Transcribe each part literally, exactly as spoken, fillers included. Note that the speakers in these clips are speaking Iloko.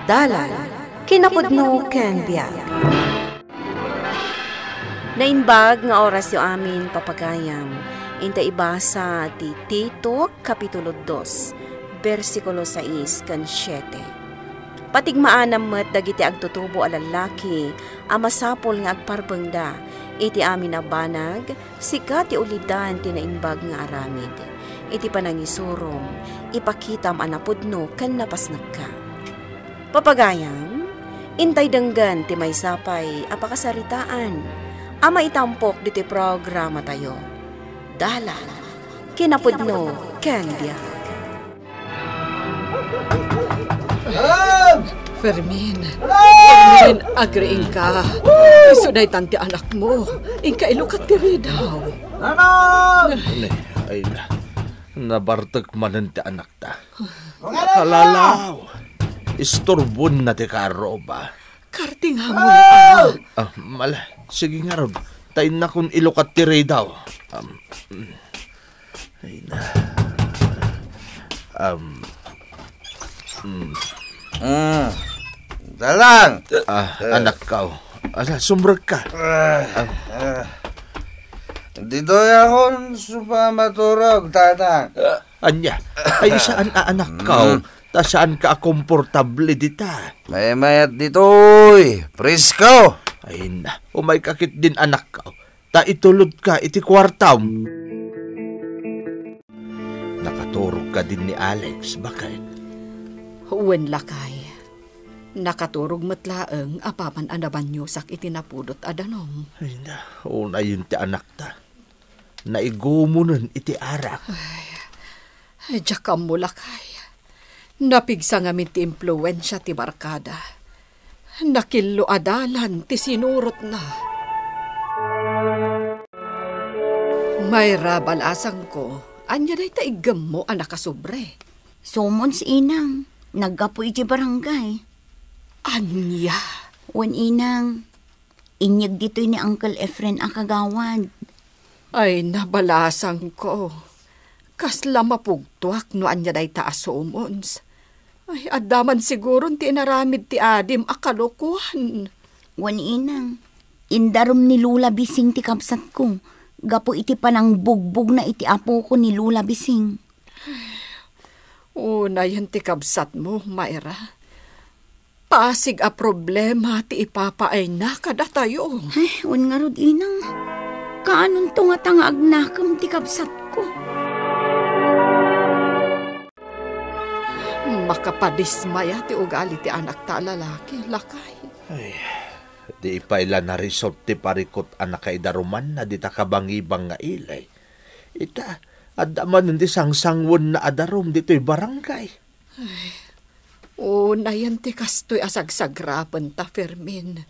Dalan, kinapudno ken biag. Naimbag nga orasyo amin, papagayam. Inta ibasa ti Tito, Kapitulo dos, bersikulo sais ken siete. Patigmaanam met dagiti agtutubo a lallaki a masapul nga agparbengda iti amin a banag, sika ti ulidan ti naimbag nga aramid. Iti panangisurom, ipakitam a napudno ken napasnekka. Papagayam, intay denggen ti maysa pay a pakasaritaan a maitampok ditoy programatayo. Dalan, kinapudno ken biag. Fermin, Fermin, agriingka. Isu daytan ti anakmo. Inka ilukat ti ridaw. Ay, ay na. Nabartek manen ti anakta. Kalalaw. Isturbon na ti kaarruba. Kartinga mo, ah. Ah, mala. Sige ngarud. Ta innakon ilukat ti ridaw. Um, mm. Ay na. Um, mm. Mm. Dalan. Ah, Eh. Anakkaw. Asa, sumrekka. Ah. Ah. Ditoy akon suba maturog, Tatang. Anya, ay saan a anakkaw, Mm. ta saanka a komportable dita. Maymayat ditoy, presko. Ay na, umayka ketdin anakkaw, ta itulodka iti kuartam. Nakaturog kadin ni Alex, baket? Wen, lakay. Nakaturog met laeng apaman a nabaniosak iti napudot a danum. Ay na, unayen ti anakta. Naigumonen iti arak. Ay, diak ammo, lakay. Napigsa ngamin ti impluensia ti barkada. Nakillo a dalan ti sinurotna. Mayra, balasangko, ania dayta iggemmo a nakasubre? Summons, inang. Naggapu iti barangay. Ania? Wen, inang. Inyeg ditoy ni Uncle Efren a kagawad. Ay, nabalasangko. Kasla mapugtoak no ania dayta a summons. Ay, adda man siguron ti inaramid ti adim a kalokuan. Wen, inang, indarum ni Lola Bising ti kabsatko, gapu iti panangbugbogna iti apoko ni Lola Bising. Unayen ti kabsatmo, Mayra. Pasig a problema ti ipapaayna kadatayo. Ay, wen ngarud, inang. Kaanonto ngata nga agnakem ti kabsatko? Makapadismaya ti ugali ti anakta a lalaki, lakay. Ay, di pay la narisot ti parikut a nakaidarumanna dita kabangibang nga ili. Ita, adda manen ti sangsangwenna a darum ditoy barangay. Ay, unayen ti kastoy a sagsagrapenta, Fermin.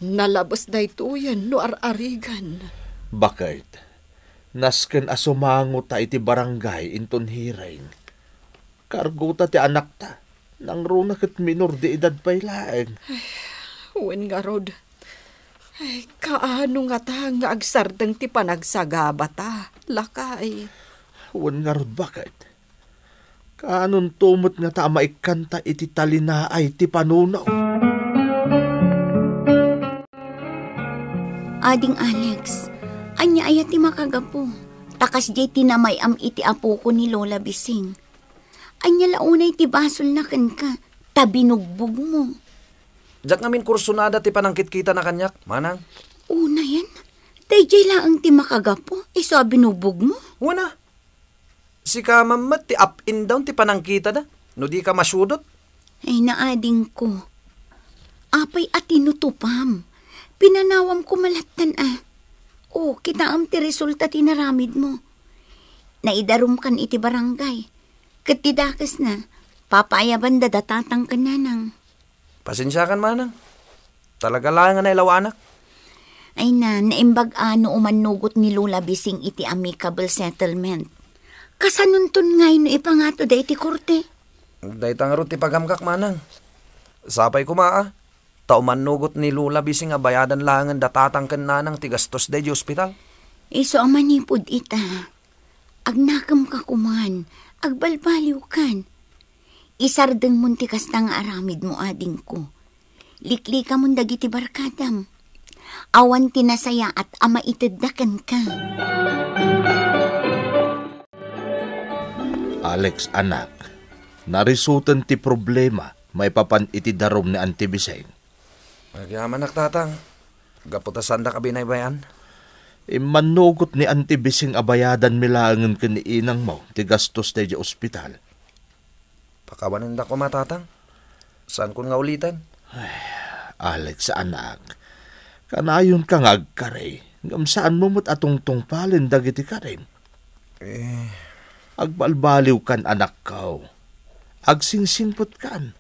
Nalabes daytoyen no ar-arigan. Baket, nasken a sumangota iti barangay inton hearing. Kargota ti anakta. Nangruna ket minor de edad pay laeng. Ay, wen ngarud. Ay, kaano ngata nga agsardeng ti panagsagabata, lakay? Wen ngarud, baket? Kaanonto met ngata a maikkanta iti talinaay ti panunot? Ading Alex, ania aya ti makagapu? Ta kasdiay ti namay-am iti apoko ni Lola Bising. Ania la unay ti basolna kenka, ta binugbogmo? Diak ngamin kursunada ti panangkitkitana kaniak, manang. Unayen, daydiay laeng ti makagapu, isu a binugbogmo? Wen a. Sika man met ti up and down ti panangkitada, no di ka masiudot. Ay, naadingko. Apay a tinutupam? Pinanawam ko malattan a. O, kitaem ti resulta ti naramidmo. Naidarumkan iti barangay. Ket ti dakesna, papaayabanda da tatang ken nanang. Pasensiakan, manang. Talaga laeng a nailawanak. Ay na, naimbag a no umannugot ni Lola Bising iti amicable settlement. Kasanonton ngay no ipangatoda iti korte? Dayta ngarud ti pagamkak, manang. Sapay koma a, ta umannugot ni Lola Bising a bayadan laengen da tatang ken nanang ti gastos da iti ospital. Isu a manipud ita, agnakemka koman, agbalbaliwkan. Isardengmon ti kasta nga aramidmo, adingko. Liklikamon dagiti barkadam. Awan ti nasayaat a maitedda kenka. Alex, anak, narisuten ti problema maipapan iti darum ni Auntie Bising. Agyamanak, Tatang. Gapu ta saandak a binaybay-an. Immannugot ni Auntie Bising a bayadanmi laengen ken ni inangmo ti gastos daydiay ospital. Pakawanendak koma, Tatang. Saankon nga uliten. Ay, Alex, anak. Kanayonka nga agkari, ngem saanmo met a tungtungpalen dagiti karim. Eh. Agbalbaliwkan, anakko. Agsingsingpetkan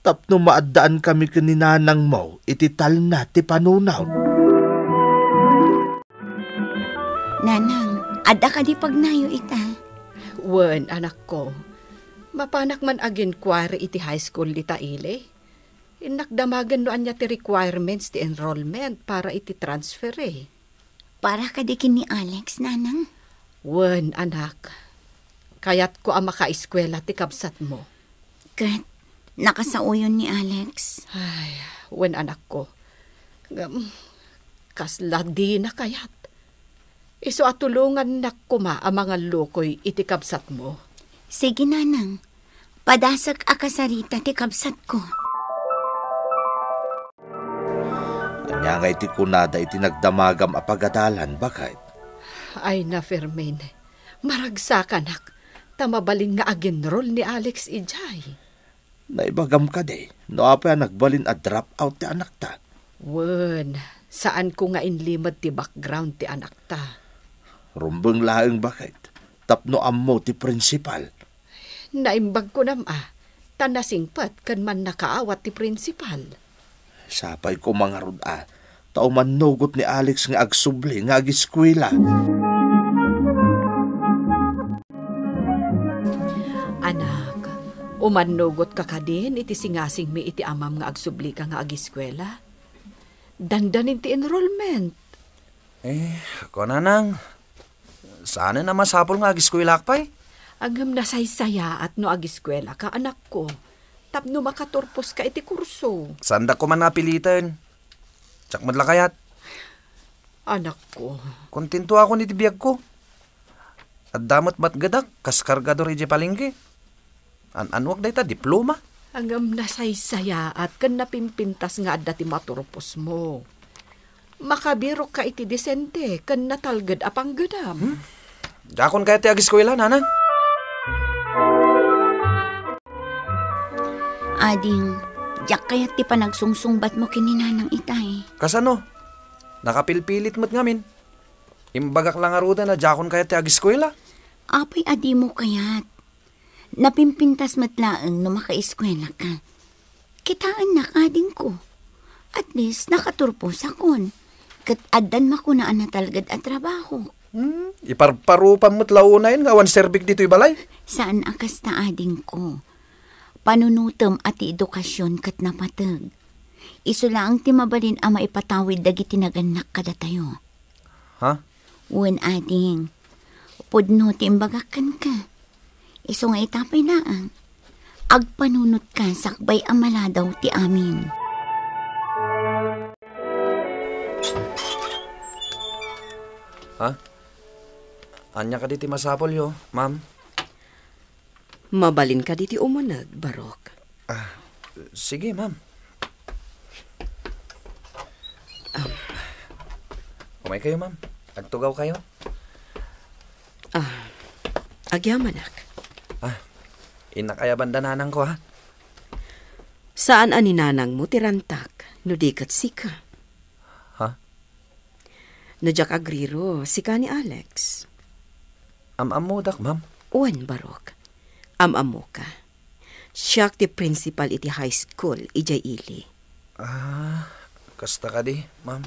tapno maaddaankami ken ni nanangmo iti talna ti panunot. Nanang, adda kadi pagnayo ita? Wen, anakko. Mapanak man agin-inquire iti high school dita ili. Innak damagen no ania ti requirements ti enrollment para iti transfer, eh. Para kadi ken ni Alex, nanang? Wen, anak. Kayatko a makaeskuela ti kabsatmo. Ket nakasaoyon ni Alex? Ay, wen, anakko. Ngem, kasla dina kayat. Isu a tulongannak koma a mangallukoy iti kabsatmo. Sige, nanang. Padasek a kasarita ti kabsatko. Ania ngay ti kunada iti nagdamagam a pagadalan, baket? Ay na, Fermin. Maragsakanak, ta mabalin nga agenrol ni Alex idiay. Naibagam kadi, no apay a nagbalin a drop out ti anakta? Wen, saanko nga inlimed ti background ti anakta. Rumbeng laeng, baket, tapno ammo ti principal. Naimbag kunam a, ta nasingpet ken mannakaawat ti principal. Sapay koma ngarud a, ta umannugot ni Alex nga agsubli nga agiskuela. Anak, umannugotka kadin iti singasingmi iti amam nga agsublika nga agiskuela? Dandanin ti enrollment. Eh, kunanang, saanen a masapul nga agiskuelak pay? Ngem nasaysayaat no agiskuelaka, anakko, tapno makaturposka iti kurso. Saandak koma nga piliten. Diak met la kayat. Anakko. Kontentoakon iti biagko. Adda met batgedak kas kargador idiay palengke. An-anuak dayta diploma? Ngem nasaysayaat ken napimpintas nga adda ti maturposmo. Makabirokka iti disente ken natalged a panggedam. Hmm? Diakon kayat ti agiskuela, nanang. Ading, diak kayat ti panagsungsungbatmo ken ni nanang itay. Kasano? Nakapilpilit met ngamin. Imbagak la ngaruden a diakon kayat ti agiskuela. Apay a dimo kayat? Napimpintas met laeng no makaeskuelaka. Kitaennak, adingko. At least, nakaturposakon. Ket addan makuna a natalged a trabaho. Hmm, iparparupam met la unayen nga awan serbik ditoy balay. Saan a kasta, adingko. Panunotem a ti edukasyon ket napateg. Isu laeng ti mabalin a maipatawid dagiti nagannak kadatayo. Ha? Wen, ading, pudno ti imbagak kenka. Isu nga ita pay laeng, agpanunotka sakbay a maladaw ti amin. Ha? Ania kadi ti masapulyo, ma'am? Mabalin kadi ti umuneg, Barok? Ah, sige, ma'am. Um. Umaykayo, ma'am. Agtugawkayo. Ah, agyamanak. Ah, innak aya banda nanangko, ha? Saan a ni nanangmo ti rantak, no di ket sika. Ha? No diak agriro, sika ni Alex. Am-ammodak, ma'am? Wen, Barok. Am-ammoka. Siak ti principal iti high school idiay ili. Ah, kasta kadi, ma'am?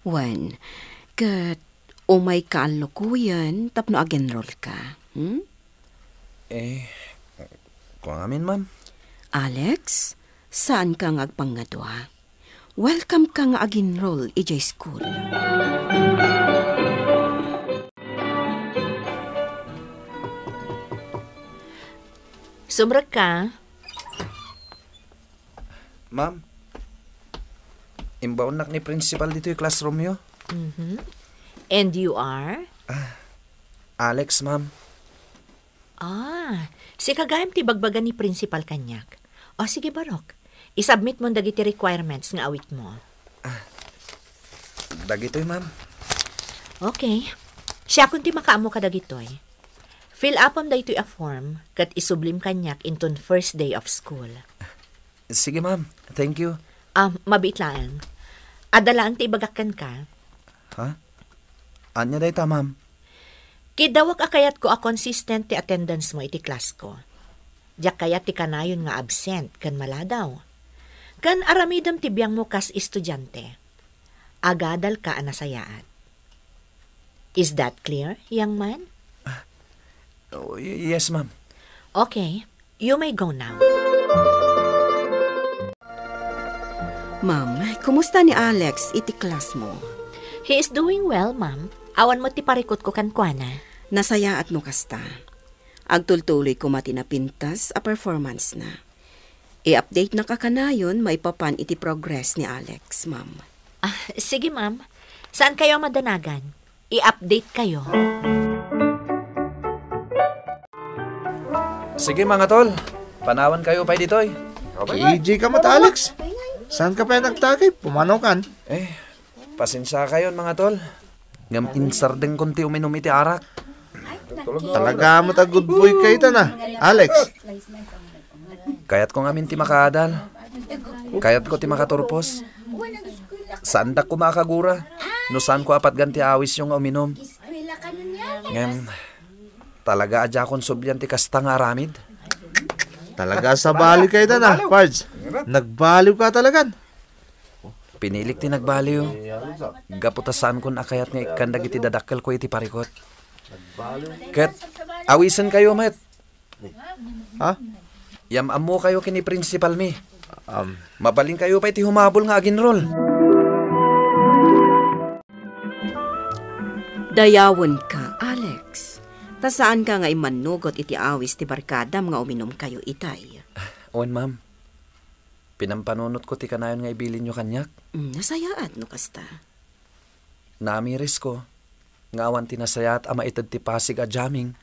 Wen, ket umayka allukoyen tapno agenrolka, hmm? Eh, kua ngamin, ma'am. Alex, saanka nga agpangngadua. Welcome ka nga ag-enroll idiay school. Sumrekka. Ma'am, imbaonnak ni principal ditoy classroom yo. Mhm. And you are? Alex, ma'am. Ah, sika gayam ti bagbaga ni principal kaniak. O, sige, Barok. Isubmit mo dagiti requirements nga awitmo. Dagitoy, ma'am. Okay. Siakon ti makaammo kadagitoy. Fill upam daytoy a form ket isublim kaniak inton first day of school. Sige, ma'am. Thank you. Ah, mabiit laeng. Adda laeng ti ibagak kenka. Ha? Ania dayta, ma'am? Kiddawek a kayatko a consistent ti attendance mo iti class ko. Diak kayat ti kanayon nga absent ken maladaw. Ken aramidem ti biangmo kas estudiante. Agadalka a nasayaat. Is that clear, young man? Oh, y- yes, ma'am. Okay, you may go now. Ma'am, kumusta ni Alex iti class mo? He is doing well, ma'am. Awan met ti parikutko kenkuana. Nasayaat no kasta. Agtultuloy koma ti napintas a performance na. I-update nak a kanayon maipapan iti progress ni Alex, ma'am. Ah, sige, ma'am. Saan kayo madanagan? I-update kayo. Sige, mga tol. Panawan kayo pay ditoy. K J ka met, Alex. Saan ka pa nagtakip? Pumanaw kan? Eh, pasensia kayon, mga tol. Ngem insardengkon ti uminom iti arak. Talaga met a good boy kayo ta na, Alex. Kayatko ngamin ti makaadal. Kayatko ti makaturpos. Saandak koma a kagura no saanko a patgan ti awisyo nga uminom. Ngem, talaga a diakon sublian ti kasta nga aramid. Talaga a sabali kayo ta na, Pards. Nagbaliw ka talagan. Pinilik ti nagbaliw. Gapu ta saankon a kayat nga ikkan dagiti dadakkelko iti parikut. Ket, awisen kayo met. Ha? Yam-ammo kayo ken ni principal mi. Um, Mabalin kayo pay ti humabol nga aginrol. Dayawenka, Alex. Ta saanka nga immannugot iti awis ti barkadam nga uminum kayo itay. Wen, ma'am. Pinampanunotko ti kanayon nga ibilinyo kaniak. Mm, nasayaat no kasta. Naamirisko nga awan ti nasayaat a maited ti pasig a jamming,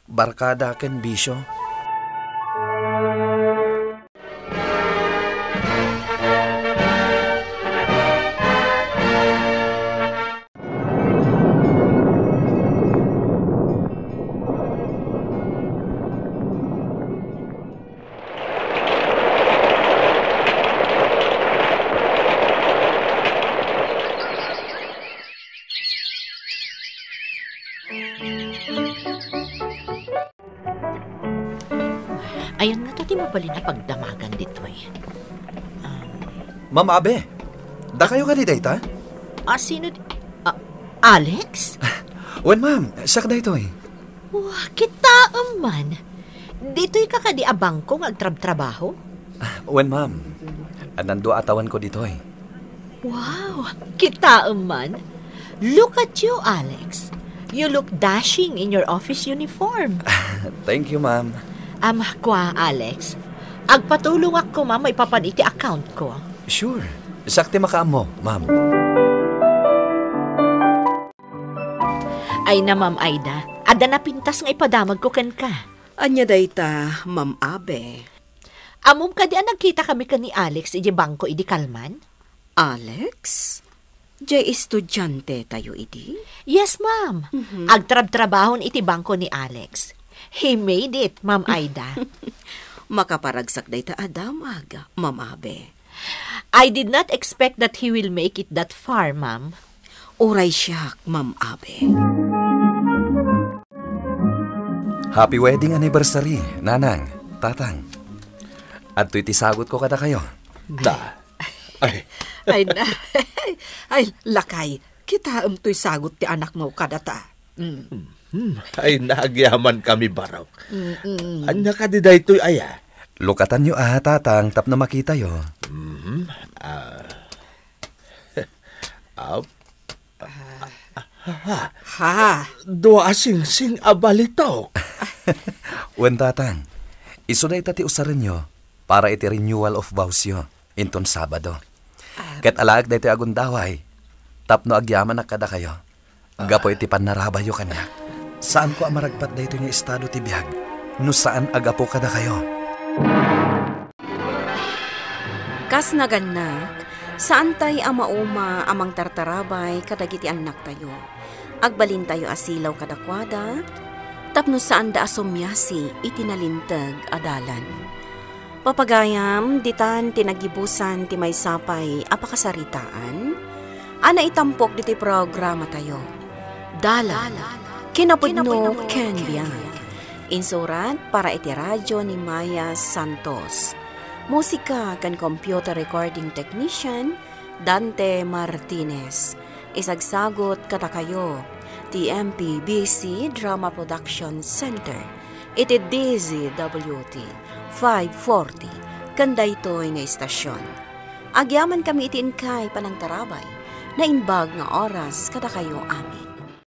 barkada ken bisio. Ayan nga ta ti mabalin a pagdamagan ditoy. Um, Ma'am Abe, dakayo kadi dayta? Ah, sino di-, ah, Alex? Wen, ma'am, siak daytoy. Wah, kitaem man. Ditoy ka kadi a bangko nga agtrabtrabaho? Wen, ma'am. Addan dua a tawenko ditoy. Wow, kitaem man. Look at you, Alex. You look dashing in your office uniform. Thank you, ma'am. Am, kwa, Alex. Agpatulongak koma maipapan iti account ko. Sure. Siak ti makaammo, ma'am. Ay na, Ma'am Aida. Adda napintas nga ipadamagko kenka. Ania dayta, Ma'am Abe? Ammom kadi a nagkita kami ken ni Alex iti bangko idi kalman? Alex? Diay estudiante tayo idi? Yes, ma'am. Mhm. Agtrabtrabahon iti bangko ni Alex. He made it, Ma'am Aida. Makaparagsak dayta a damag, Ma'am Abe. I did not expect that he will make it that far, ma'am. Uray siak, Ma'am Abe. Happy wedding anniversary, Nanang, Tatang. Adtoy ti sagutko kadakayo. Da. Ay. Ay, na. Ay, lakay, kitaem toy sagut ti anakmo kadata. Mm. Hmm. Ay, nagyaman kami, Barok. Mm-mm. Ania kadi daytoy aya? Lukatanyo a, Tatang, tapno makitayo. Mhm. Ah. Ap. Ha? Dua a singsing a balitok. Wen, Tatang. Isu dayta ti usarenyo para iti renewal of vowsyo. Inton Sabado. Ah. Ket alaek daytoy a gundaway tapno agyamanak kadakayo. Ah. Gapu iti pannarabayyo kaniak. Saanko a maragpat daytoy nga estado ti biag no saan a gapu kadakayo. Kas nagannak, saantay a mauma a mangtartarabay kadagiti annaktayo. Agbalintayo a silaw kadakuada tapno saanda a sumiasi iti nalinteg a dalan. Papagayam, ditan ti naggibusan ti maysa pay a pakasaritaan a naitampok ditoy programatayo. Dalan, kinapudno ken biag. Insurat para iti radio ni Maya Santos. Musika ken computer recording technician, Dante Martinez. Isagsagut kadakayo ti M P B C Drama Production Center iti D Z W T five forty ken daytoy nga istasyon. Agyamankami iti inkay panangtarabay, naimbag nga oras kadakayo amin.